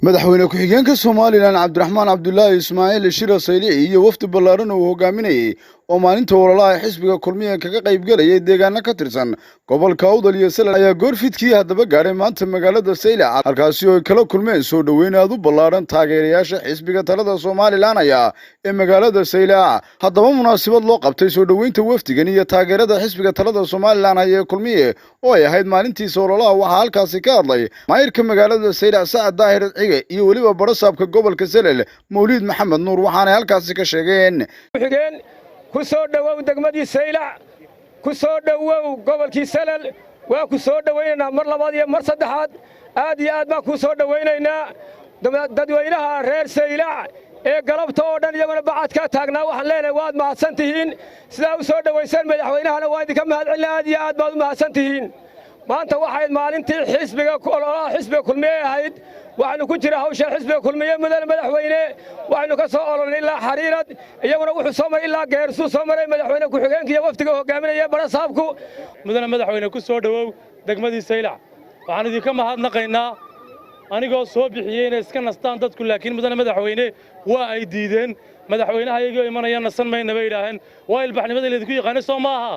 Madaxweyne ku-xigeenka Somaliland Cabdiraxmaan Cabdulaahi Ismaaciil Shira Saylici iyo wafdi ballaaran uu hogaaminayey oo maalinta ololaha xisbiga Kulmiye kaga qaybgelayay deegaano ka tirsan gobolka Awdal iyo Salal ayaa goorfidkii haddaba gaadhay maanta magaalada Saylac, halkaasi oo ay kala kulmeen soo dhoweyn aad u ballaaran taageerayaasha xisbiga talada Somaliland ayaa ee magaalada Saylac. Haddaba munaasabad loo qabtay soo dhoweynta wafdigan iyo taageerada xisbiga talada Somaliland haya ee Kulmiye oo ay ahayd maalintiisa ololaha, waxaa halkaasi ka hadlay maayirka magaalada Saylac Sacad Daahir Cige iyo weliba barasaabka gobolka Salel Mawliid Maxamed Nuur, waxaanay halkaasi ka sheegeen: Xigeen, ku soo dhowow degmadii Saylac, ku soo dhowow gobolkii Salal. Waa ku soo dhowaynaynaa mar labaad iyo mar saddexaad. Aad iyo aad baan kuu soo dhowaynaynaa. Dadweynaha reer Saylac ee galabta oo dhan iyaguna bacadkaa taagnaa, waxaan leenahay waad mahadsan tihiin sidaa u soo dhowayseen. Madaxweynahana waa idinka mahadcelina. Aad iyo aad baad u mahadsan tihiin. Maanta waxayd maalintii xisbiga ololaha xisbiga Kulmiye ahayd. Waxaynu ku jira hawsha xisbiga Kulmiye. Mudane madaxweyne, waxaynu ka soo ololnay ilaa Xariirad, iyaguna wuxuu soo maray ilaa Geersuu soo maray madaxweyne ku-xigeenka iyo wafdiga hogaaminaya barasaabku. Mudane madaxweyne, ku soo dhowow degmadii Saylac. Waxaan idinka mahadnaqaynaa. Anigoo soo bixiyey inay iska nastaan dadku, laakiin mudane madaxweyne waa ay diideen. Madaxweynaha iyagoo imanaya nasan mayna bay yidhaaheen. Waa ilbaxnimada laydinku yaqaanay, soo maaha?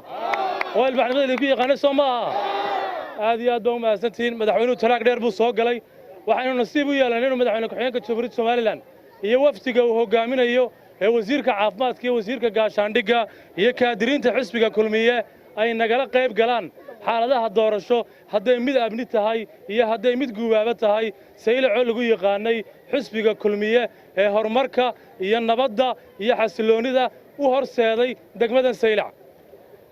Waa ilbaxnimada laydinku yaqaanay, soo maaha? Aad iyo aad baa u mahadsantihiin. Madaxweynuhu taraag dheer buu soo galay. Waxaynu nasiib u yeelan inuu madaxweyne ku-xigeenka Jamhuuriyadda Somaliland iyo wafdiga uu hogaaminayo ee wasiirka caafimaadka iyo wasiirka gaashaandhigga iyo kaadiriinta xisbiga Kulmiye ay nagala qayb galaan xaaladaha doorasho, hadday mid amni tahay iyo hadday mid guubaaba tahay. Saylacoo lagu yaqaanay xisbiga Kulmiye ee horumarka iyo nabadda iyo xasilloonnida u horseeday degmadan Saylac,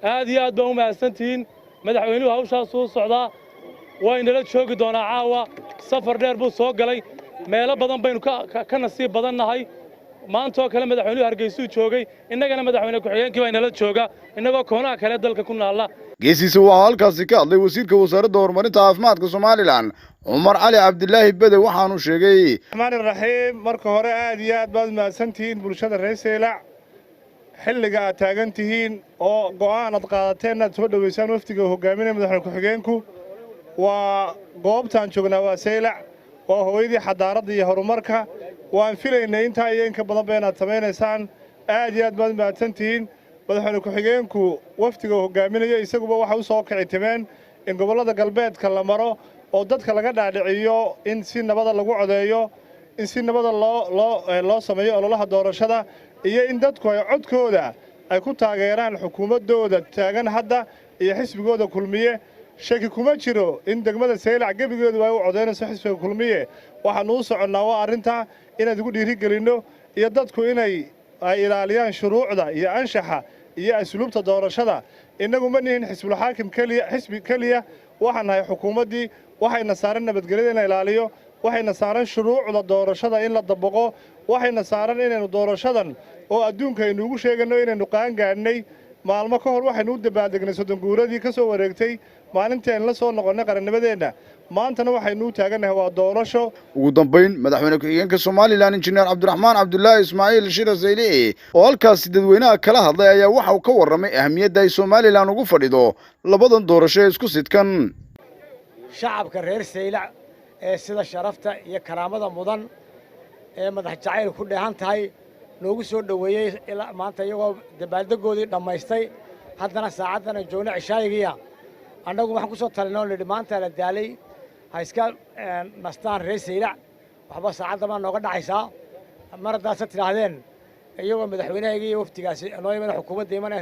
aad iyo aad baa u mahadsantihiin. Madaxweynuhu hawshaasuu u socdaa, waa inala joogi doonaa caawa. Safar dheer buu soo galay. Meelo badan baynu ka nasiib badannahay. Maantoo kale madaxweynuhu Hargeysuu joogay, innagana madaxweyne ku-xigeenkii baa inala jooga, innagoo koonaha kale dalka ku naalla. Geesiisa waxaa halkaasi ka hadlay wasiirka wasaaradda horumarinta caafimaadka Somaliland Cumar Cali Cabdilaahi Bede, waxaanu sheegay: Raxmaan Raxiim. Marka hore aad iyo aad baad mahadsantihiin bulshada reer Saylac, xilliga aad taagan tihiin oo go'aan aad qaadateen inaad soo dhoweysaan wafdiga hogaaminaya madaxweyne ku-xigeenku. Waa goobtaan joognaa, waa Saylac, waa hooyadii xadaaradda iyo horumarka. Waan filaynay intaa iyo inka badanba inaad samaynaysaan. Aad iyo aad baad mahadsantihiin. Madaxweyne ku-xigeenku wafdiga hogaaminaya isaguba waxay u soo kici timeen in gobollada galbeedka la maro oo dadka laga dhaadhiciyo in si nabada lagu codeeyo, in si nabada loo sameeyo ololaha doorashada, iyo in dadku ay codkooda ay ku taageeraan xukuumaddooda taagan hadda iyo xisbigooda Kulmiye. Shaki kuma jiro in degmada Saylac gebigeedu ay u codaynayso xisbiga Kulmiye. Waxaannu u soconnaa waa arrintaa inaan igu dhiirigelinno iyo dadku inay ay ilaaliyaan shuruucda iyo anshaxa iyo asluubta doorashada. Innagu ma nihin xisbulxaakim keliya, xisbi keliya. Waxaan nahay xukuumaddii. Waxayna saaran nabadgelyada in la ilaaliyo, waxayna saaran shuruucda doorashada in la dabaqo, waxayna saaran inaynu doorashadan oo adduunka aynu ugu sheegayno inaynu qaangaadhnay. Maalmo ka hor waxaynu u dabaaldegnay 30 guuradii ka soo wareegtay maalintii aynu la soo noqonnay qarannimadeenna. Maantana waxaynu u taagannahay waa doorasho. Ugu dambayn, madaxweyne ku-xigeenka Somaliland Injineer Cabdiraxmaan Cabdulaahi Ismaaciil Shira Saylici oo halkaasi dadweynaha kala hadlay ayaa waxa uu ka warramay ahamiyadda ay Somaliland ugu fadhido labadan doorasho ee isku sidkan. Shacabka reer Saylac ee sida sharafta iyo karaamada mudan ee madax jacayl ku dheehan tahay noogu soo dhoweeyey ilaa maanta, iyagoo dabaaldegoodii dhammaystay, haddana saacaddan aan joogno cishaayigiya, annagu waxaan ku soo talinay oo nidhi maanta la daalay, ha iska nastaan reer Saylac, waxba saacadda baa nooga dhacaysaa. Mar haddaad se tidhaahdeen iyagoo madaxweynahayga iyo wafdigaasi noo imana, xukuumadda imana,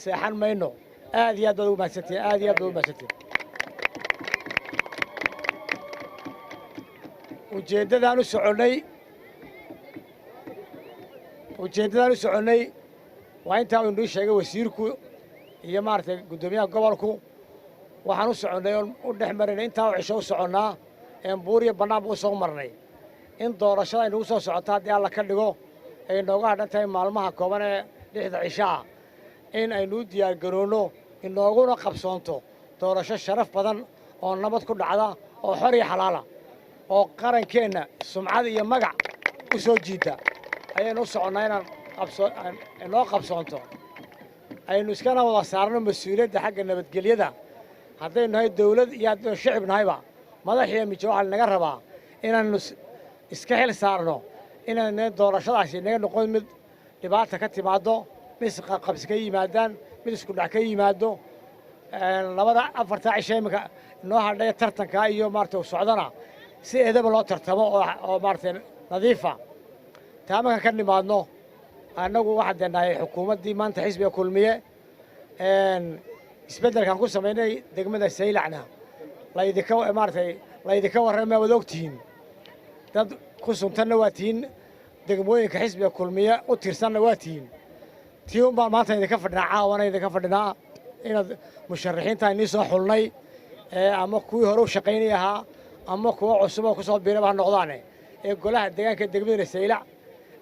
seexan mayno. Aad iyo aad baad ugu mahadsantihin, aad iyo aad baad ugu mahadsantihin. Ujeeddadaan u soconnay waa intaa uu inoo sheegay wasiirku iyo maaragtay guddoomiyaha gobolku. Waxaan u soconnay oon u dhex marinay intaa oo cisho u soconnaa een buur iyo bannaanba u soo marnay in doorashada ay nagu soo socoto, haddii Alla ka dhigo, ay nooga hadhan tahay maalmaha kooban ee 6da cisho ah, in aynu u diyaargaroonno inooguna qabsoonto doorasho sharaf badan oo nabad ku dhacda oo xor iyo xalaala oo qarankeenna sumcad iyo magac u soo jiida ayaynu u soconnaa, inaan inoo qabsoonto, aynu iskana wada saarno mas-uuliyadda xagga nabadgelyada, haddaynu nahay dawlad iyo haddaynu shicib nahayba. Madax iyo mijo waxaa linaga rabaa Inaannu iska xil saarno inaan doorashadaasi naga noqon mid dhibaata ka timaaddo, mid isqabqabsi ka yimaadaan, mid isku dhac ka yimaado. Labada 4ta cisho iminka inoo hadhay tartanka iyo maarata socdana si eedaba loo tartamo oo maarata nadiifa. Taa markaan ka nimaadno, annagu waxaan deenahay xukuumaddii maanta xisbiga Kulmiye. Isbeddelkaan ku samaynay degmada Saylacna laydinka maaratay laydinka warramaya, waad ogtihiin, dad ku suntanna waa tihiin, degmooyinka xisbiga Kulmiye u tirsanna waa tihiin. Tii un baan maanta idinka fadhinaa, caawana idinka fadhinaa, inaad musharaxiinta inii soo xulnay, ama kuwii hore u shaqaynay ahaa ama kuwa cusub oo ku soo biiraba ha noqdaane, ee golaha deegaanka degmada Saylac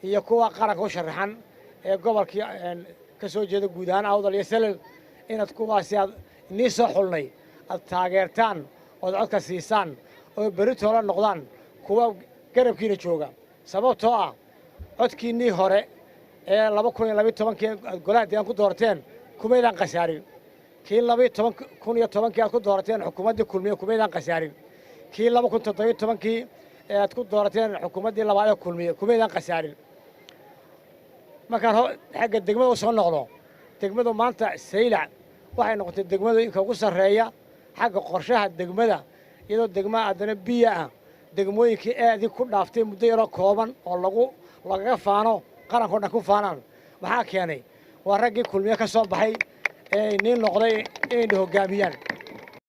iyo kuwa qaranka u sharaxan ee gobolkii ka soo jeeda guud ahaan Awdal iyo Selel, inaad kuwaasi aad inii soo xulnay aad taageertaan ood codka siisaan oo berritoola noqdaan kuwa garabkiina jooga. Sababtoo ah codkiinnii hore ee 2012-kii aad golaha deegaan ku doorateen kumaydaan khasaarin, kii 2010-kii aad ku doorateen xukuumaddii Kulmiye kumaydaan khasaarin, kii 2017-kii ee aad ku doorateen xukuumaddii labaad ee Kulmiye kumaydaan khasaarin. Markaan xagga degmada u soo noqdo, degmadu maanta Saylac waxay noqotay degmada inka ugu sarreeya xagga qorshaha degmada, iyadoo degma haddana biya ah, degmooyinkii aadii ku dhaaftay muddo yaroo kooban oo lagu lagaga faano, qarankao dhan ku faanaan. Maxaa keenay? Waa raggii Kulmiye ka soo baxay ee iniin noqday inayna hoggaamiyaan.